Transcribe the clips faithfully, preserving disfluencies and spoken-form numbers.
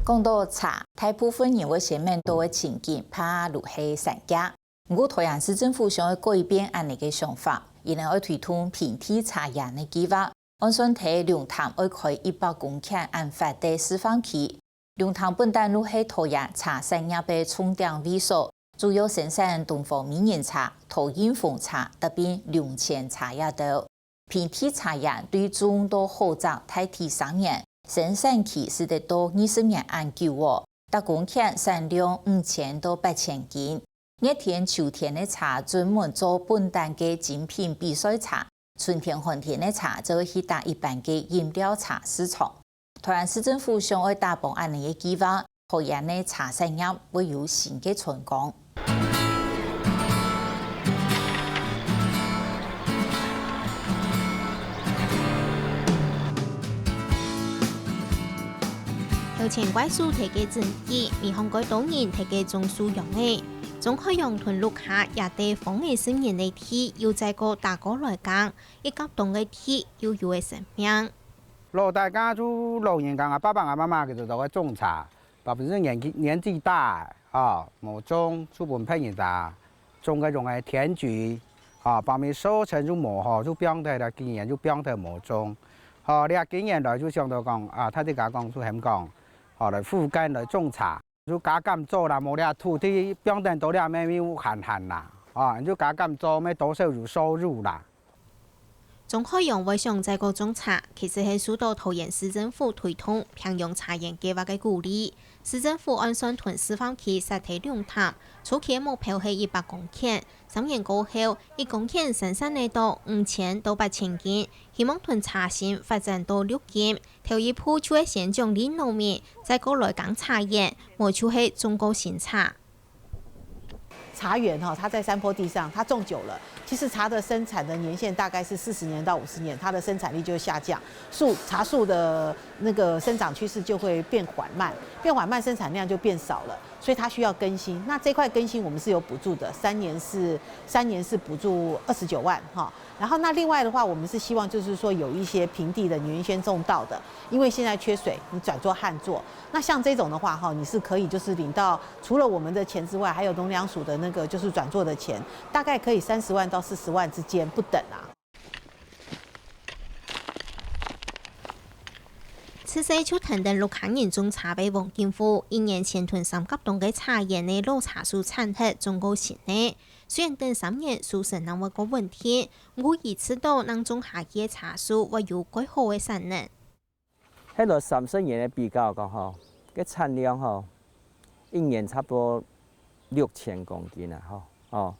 講到茶，大部分人會先愐到个情景，怕就係山腳。毋過，桃園市政府想愛改變恁呢个想法，佢等愛推動平地茶園个計畫，按算在龍潭愛開一百公頃恁闊个示範區。龍潭本旦就係桃園茶產業个重點位所，主要生產東方美人茶、桃仁紅茶，搭配龍泉茶這兜。 平地茶園對種到好摘大體三年，生產期使得到二十年恁久哦，逐公頃產量五千到八千斤。熱天、秋天个茶專門做本旦个精品比賽茶，春天、寒天个茶就會去打一般个飲料茶市場。 桃園市政府想愛打幫恁呢个計畫，桃園个茶產業會有新个春光。頭前怪樹頭个證據，尾項蓋多人頭个種樹秧仔。鍾開陽同屋下這兜荒个十年个地，又再過打過來耕，一甲當个地，又有个生命。 老大家就老人家啊，爸爸啊、媽媽佢就都會種茶，爸爸係年紀，年紀大，吼，無種就分別人家，種个種个田菊，吼，爸爸收成就無好，就放忒了，今年就放忒無種。吼，這今年來就想到講，啊，大自家講就喊講，吼，來復耕來種茶，就加減做啦，無這土地放等到這咩又閒閒啦，啊，就加減做，咩多少有收入啦。 鍾開陽會想再過種茶，其實係受到桃園市政府推動平陽茶園計畫个鼓勵。市政府按算同示範區設在龍潭，初期个目標係一百公頃，三年過後，一公頃生產得到五千到八千斤，希望同茶心發展到六斤。頭一步就係先獎勵農民，再過來耕茶園，無就係種過新茶。 茶園哈，它在山坡地上，它種久了，其實茶的生產的年限大概是四十年到五十年，它的生產力就會下降，樹，茶樹的那個生長趨勢就會變緩慢，變緩慢，生產量就變少了，所以它需要更新。那這塊更新我們是有補助的，三年是，三年是補助二十九萬哈。然後那另外的話，我們是希望就是說有一些平地的，你原先種稻的，因為現在缺水，你轉做旱作。那像這種的話哈，你是可以就是領到 除了我們的錢之外，還有農糧署的那個就是轉作的錢，大概可以三十萬到四十萬之間不等啊。自細就跈等屋下人種茶个黃金富，一年前同三甲東个茶園个老茶樹斬忒，種過新个。雖然等三年收成正會較穩定，毋過佢知道正種下去个茶樹會有蓋好个產能。 係來三十年个比較講吼，該產量吼，一年差不多六千公斤啊吼，哦。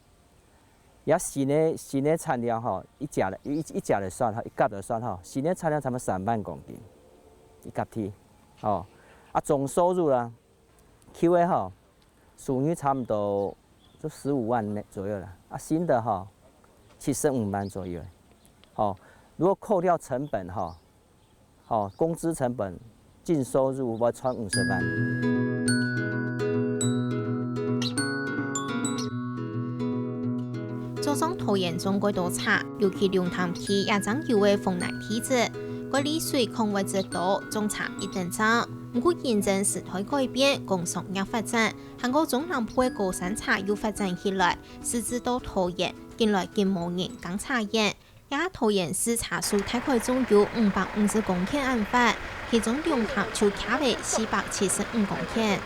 這新个，新个產量吼，一甲來，一，一甲來算吼，一甲來算吼，新个產量差不多三萬公斤，一甲地，哦。啊，總收入啦，舊个吼， 收入差不多就十五萬左右啦。啊，新的吼，七十五萬左右。吼，如果扣掉成本吼，吼，工資成本，淨收入會賺五十萬。 早上桃園種蓋多茶，尤其龍潭區也正有个風泥地質，該地水礦會質多，種茶一等正。毋過因應時代改變，工商業發展，還過中南部个高山茶又發展起來，使致到桃園近來緊無人耕茶園。這下桃園市茶樹大概總有五百五十公頃恁闊，其中龍潭就徛在四百七十五公頃。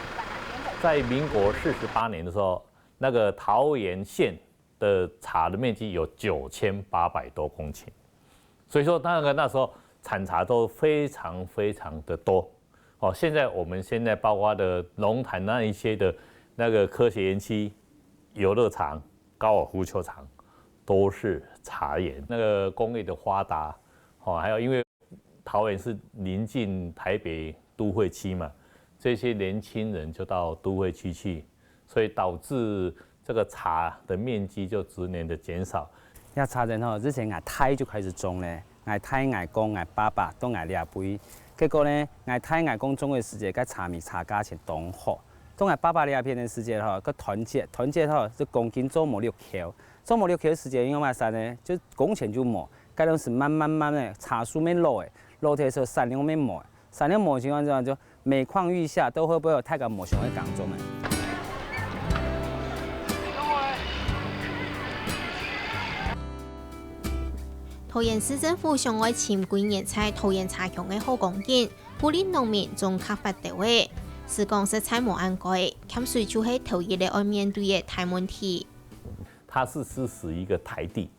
在民國四十八年的時候，那個桃園縣的茶的面積有九千八百多公頃，所以說那個那時候產茶都非常非常的多。哦，現在我們現在包括的龍潭那一些的那個科學園區、遊樂場、高爾夫球場，都是茶園。那個工業的發達，哦，還有因為桃園是臨近台北都會區嘛，這些年輕人就到都會區去，所以導致這個茶的面積就逐年的減少。這茶園吼，之前𠊎大就開始種咧，𠊎大、𠊎公、𠊎爸爸到𠊎這輩。結果呢，𠊎大、𠊎公種个時節，該茶米茶價錢當好。到𠊎爸爸這片个時節吼，該團結，團結吼，就公斤做無六箍，做無六箍个時節，因為麼儕呢？就工錢就無，該當時慢慢慢个茶樹乜老咧，老忒時產量乜無咧，產量無个情況之下就每況愈下都會不會有大家無想个工作呢？桃園市政府想愛尋歸年在桃園茶鄉个好光景，鼓勵農民種較發兜仔。時光實在無恁趕，欠水就係頭一个愛面對个大問題。它是是屬於一個台地，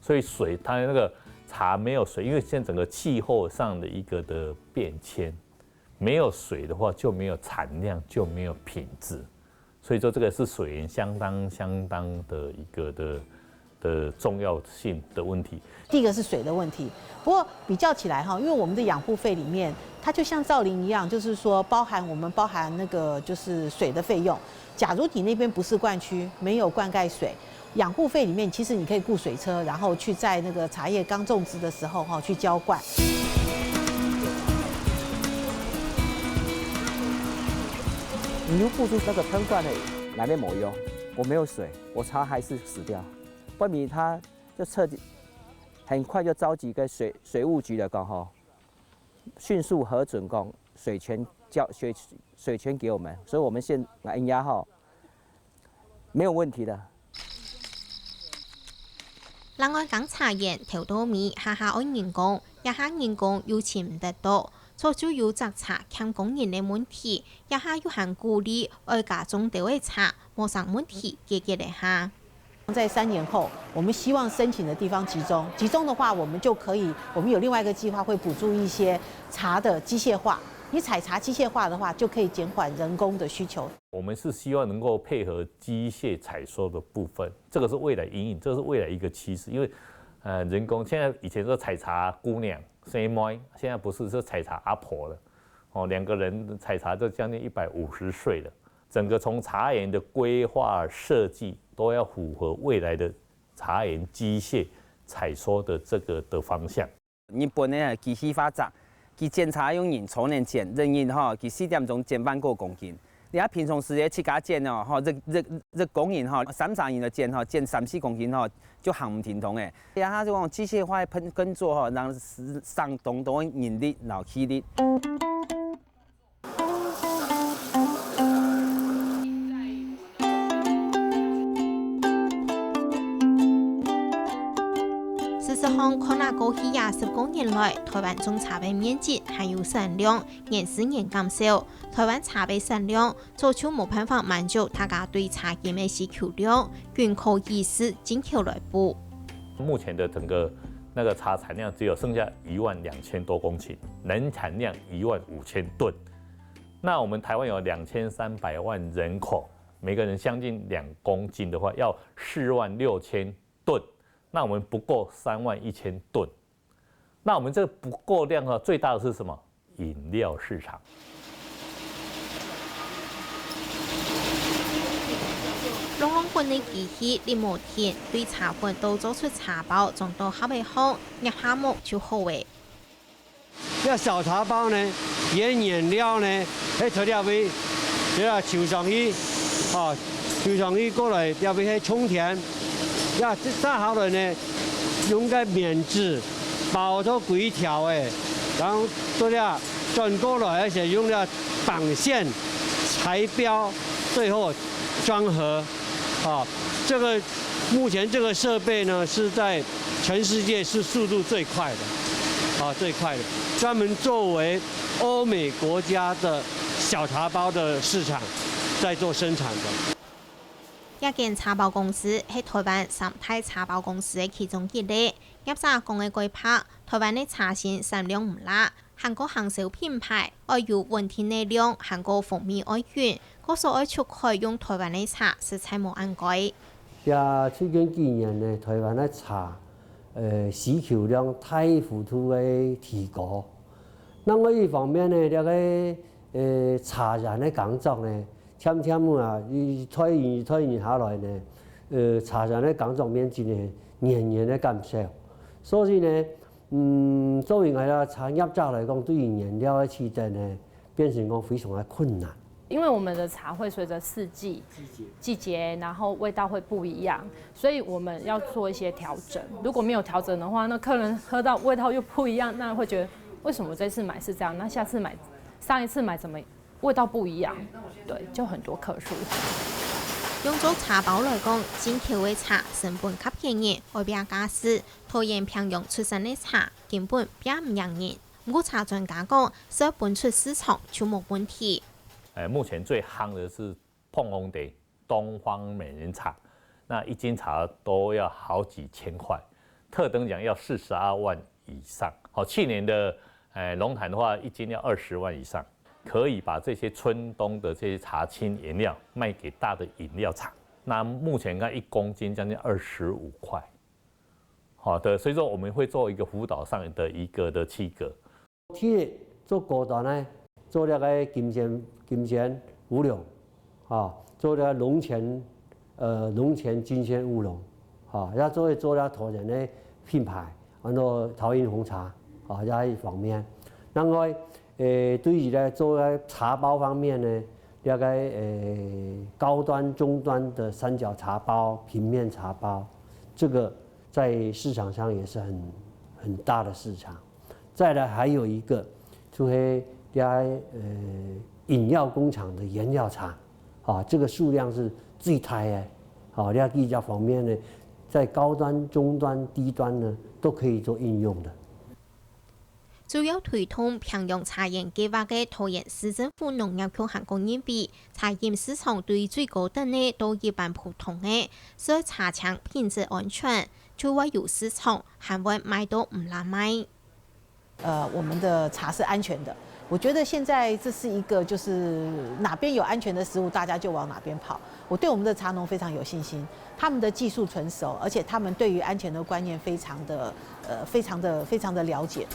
所以水它那個茶沒有水，因為現在整個氣候上的一個的變遷，沒有水的話就沒有產量，就沒有品質，所以說這個是水源相當相當的一個的的重要性的問題。第一个是水的问题，不过比较起来哈，因为我们的养护费里面，它就像造林一样，就是说包含我们包含那个就是水的费用。假如你那边不是灌区，没有灌溉水，养护费里面其实你可以雇水车，然后去在那个茶叶刚种植的时候哈去浇灌。你又不出那个喷灌的，那边没用，我没有水，我茶还是死掉。外面他就彻底很快就召集个水水务局的讲吼，迅速核准讲水权交水水权给我们，所以我们现在人家吼没有问题的。另外，耕茶園頭到尾下下愛人工，這下人工又尋毋得到，早就有摘茶欠工人个問題，這下又還鼓勵愛家種兜仔茶，無成問題解決了下。在三年后，我们希望申请的地方集中，集中的话，我们就可以，我们有另外一个计划会补助一些茶的机械化。你采茶机械化的话，就可以减缓人工的需求。我们是希望能够配合机械采收的部分，这个是未来阴影，这是未来一个趋势。因为呃，人工现在以前说采茶姑娘生妹，现在不是，是采茶阿婆了。哦，两个人采茶都将近一百五十岁了。整个从茶园的规划设计都要符合未来的茶园机械采收的这个的方向。日本个機器化廠，佢剪茶用人手能剪，一日吼，佢四点钟剪萬个公斤。你看平常時个自家剪哦，吼，一一一工人吼，三三人就剪吼，剪三四公斤吼，就行毋停動个。然后就讲机械化个耕作吼，让省当多人力劳气力。 事實上，看啊過去這十過年來，台灣種茶个面積還有產量，年時年減少。台灣茶个產量早就無辦法滿足大家對茶金个需求量，僅可以是進口來補。目前的整个那个茶产量只有剩下一万两千多公顷，能产量一万五千吨。那我们台湾有两千三百万人口，每个人将近两公斤的话，要四万六千吨，那我们不够三万一千吨。那我们这个不够量呢，最大的是什么？饮料市场。隆隆滾个機器，你無停，對茶粉都做出茶包，裝到盒仔項，捏下目就好咧。 這小茶包呢，原原料呢，係在這位，這个抽上去，哦，抽上去過來，這位係充填，這炸好了呢，用个棉紙包到規條个，然後做這轉過來，而且用這綁線、裁標，最後裝盒，哦，這个目前這个設備呢是在全世界是速度最快的，啊，最快的，专门作为欧美国家的小茶包的市场在做生产的。這間茶包公司係台灣三大茶包公司个其中一个。業者講个過白，台灣个茶心產量毋罅，還過行銷品牌，愛有穩定个量，還過風味愛緊，故所愛出海用台灣个茶，實在無恁該。 這最近幾年呢，台灣个茶，呃，需求量大幅度个提高。另外一方面呢，這个呃茶園个耕作呢，漸漸啊，一代一代人下來呢，呃，茶園个耕作面積呢，年年个減少。所以呢，嗯，作為𠊎个茶業者來講，對於原料个取得呢，變成講非常个困難。 因为我们的茶会随着四季、季节，然后味道会不一样，所以我们要做一些调整。如果没有调整的话，那客人喝到味道又不一样，那会觉得为什么这次买是这样，那下次买上一次买怎么味道不一样？对，就很多客诉。用做茶包來講，進口个茶成本較便宜，外表價值，桃園平陽出產个茶根本拚毋贏人。毋過茶專家講，只要分出市場就無問題。哎，目前最夯的是膨風茶，东方美人茶，那一斤茶都要好几千块，特等奖要四十二万以上。好，去年的哎龙潭的话，一斤要二十万以上，可以把这些村东的这些茶青原料卖给大的饮料厂。那目前看一公斤将近二十五块，好的，所以说我们会做一个辅导上的一个的区隔。第一，做高端个，做了个金泉金泉乌龙，啊，做了龙泉呃龙泉金泉乌龙，啊，也做做了桃园个品牌，安到桃园红茶，啊，这一方面。另外，呃，对于来做个茶包方面呢，大概呃高端、中端的三角茶包、平面茶包，这个在市场上也是很很大的市场。再来还有一个，就係呃饮料工厂的原料茶，啊，这个数量是最大的。好，你看这方面呢，在高端、中端、低端呢都可以做应用的。主要推动平陽茶園計畫个桃園市政府農業局還講認為，茶飲市場對最高等个到一般普通个，所以茶青品質安全，就會有市場，還會賣到毋罅賣。呃，我们的茶是安全的。我觉得现在这是一个，就是哪边有安全的食物，大家就往哪边跑。我对我们的茶农非常有信心，他们的技术成熟，而且他们对于安全的观念非常的，呃，非常的非常的了解。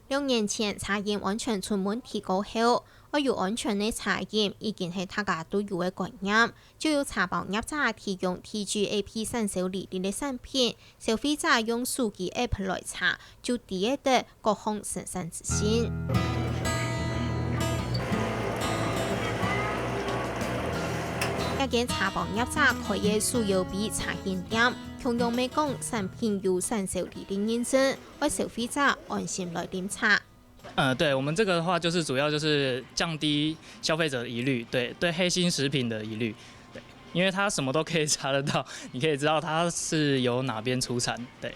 六年前，茶飲安全出問題過後，愛有安全个茶飲已經係大家都有个觀念。就有茶包業者提供TGAP產銷履歷个產品，消費者用手機app來查，就知得各項生產資訊。這間茶包業者開个手搖杯茶飲店，共樣乜講產品有產銷履歷認證，愛消費者安心來啉茶。 呃，对我们这个的话，就是主要就是降低消费者的疑虑，对对黑心食品的疑虑，对，因为它什么都可以查得到，你可以知道它是由哪边出产，对。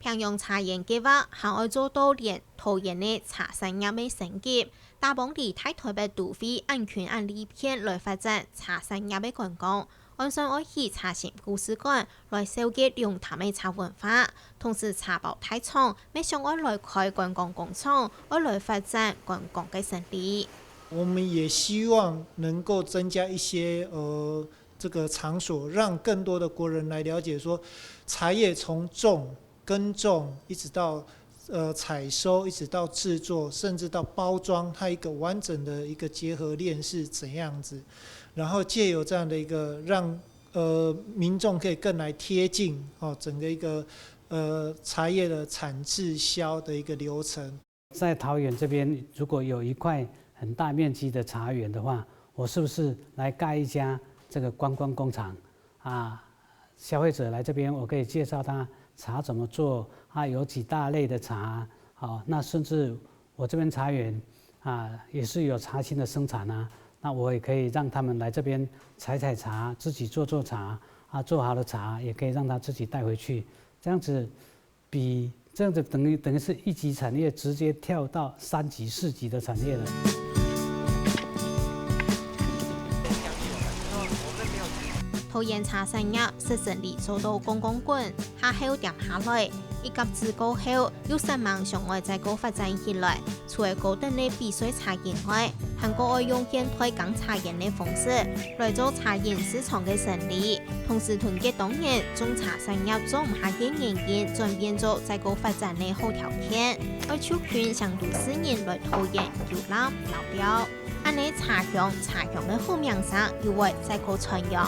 平陽茶園計畫還愛做到連桃園个茶產業个升級，打幫在大台北都會恁近恁利便來發展茶產業个觀光。 安順愛起茶心故事館來紹介龍潭个茶文化，同時茶包大廠乜想愛來開觀光工廠，愛來發展觀光个生理。我们也希望能够增加一些呃这个场所，让更多的国人来了解说，茶叶从种、耕种，一直到呃采收，一直到制作，甚至到包装，它一个完整的一个结合链是怎样子。然后借由这样的一个让呃民众可以更来贴近哦整个一个呃茶叶的产制销的一个流程。在桃园这边，如果有一块很大面积的茶园的话，我是不是来盖一家这个观光工厂啊？消费者来这边，我可以介绍他茶怎么做，啊，有几大类的茶，好，那甚至我这边茶园啊，也是有茶青的生产啊，那我也可以让他们来这边采采茶，自己做做茶啊，做好的茶也可以让他自己带回去，这样子比这样子等于等于是一级产业直接跳到三级、四级的产业了。桃園茶產業實整理做到公公滾，下後點下來，一甲子過後，又煞猛想愛再過發展起來。除了高等个比賽茶園外，還過愛用現代耕茶園个方式來做茶園市場个生理，同時團結當年種茶產業做毋下个原因，轉變做再過發展个好條件，愛促進成都市人來桃園遊覽遶尞。 恁呢茶鄉、茶鄉个好名聲又會再過傳揚。